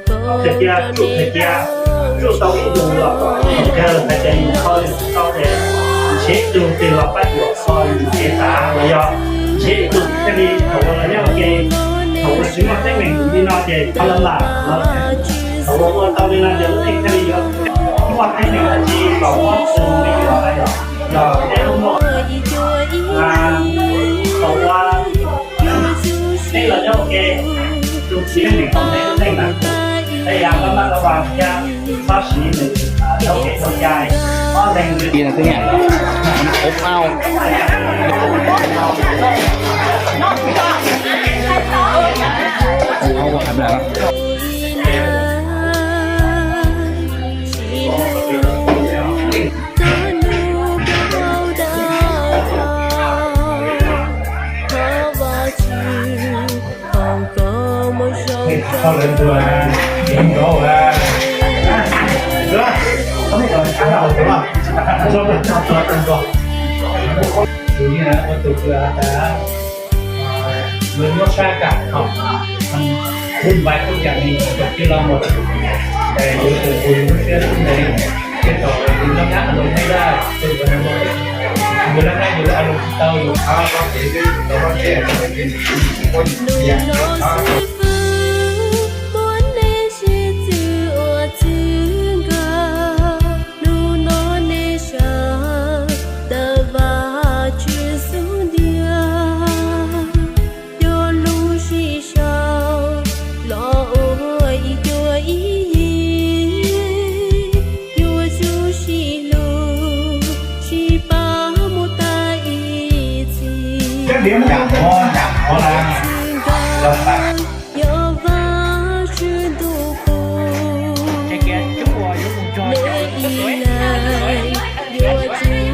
Txawm tias tsuj txawm tias tsuj tau ib ntus los thaum kawg hais tias yus kho yus tsis tau ces nrhiav ib tug twg los pab yuam kho yus ces tas, los yog nrhiav ib tug thiaj li thaum uas los nyob ua ke, thaum uas tsis muaj teeb meem li no ces kho laj lam, thaum uas ua tau li no ces lub neej thiaj li yuav muaj teeb meem dab tsi los muab tus me nyuam los yog, yog peb lub muaj, thaum uas peb los nyob ua ke, tus txiv neej thaum peb lub neej na, peb yam pab mab pab vas thiab, txhob siv nws tau kev tau cai, ob leeg Tus ua tus nws muab sab kam thaum hun vais kuj cam ni cov tij laug mus, yuav tus tus lub siab lub ntev, ces thaum yus nyob nyab a lus neb daj, yus lab nab yus lab a lus tsis tau yus. Hnub no nej sawv ntawm Vajtswv xub ntiag, coj lub sij hawm los ua ib cuab ib yig, yuav tsum sib hlub sib pab mus tas ib txhis. Yog Vajtswv ntuj pub, nej ib leeg yuav tsum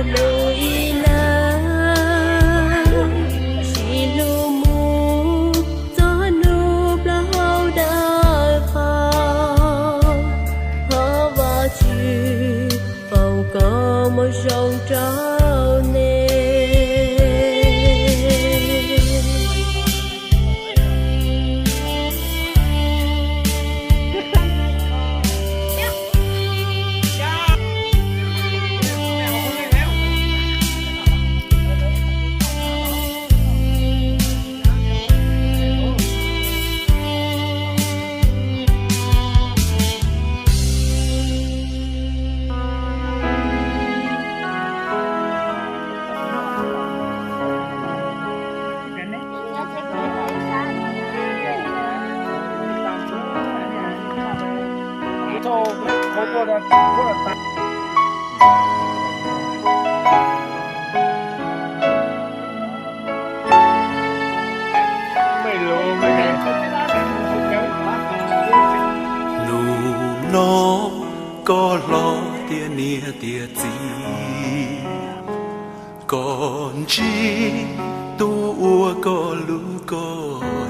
hlub ib leeg, sib hlub mus txog hnub plaub hau dawb paug, thov Vajtswv foom koob hmoov zoo rau nej. Hnub no koj hlob tiag niam tiag txiv, koj ntsib tus uas koj hlub koj.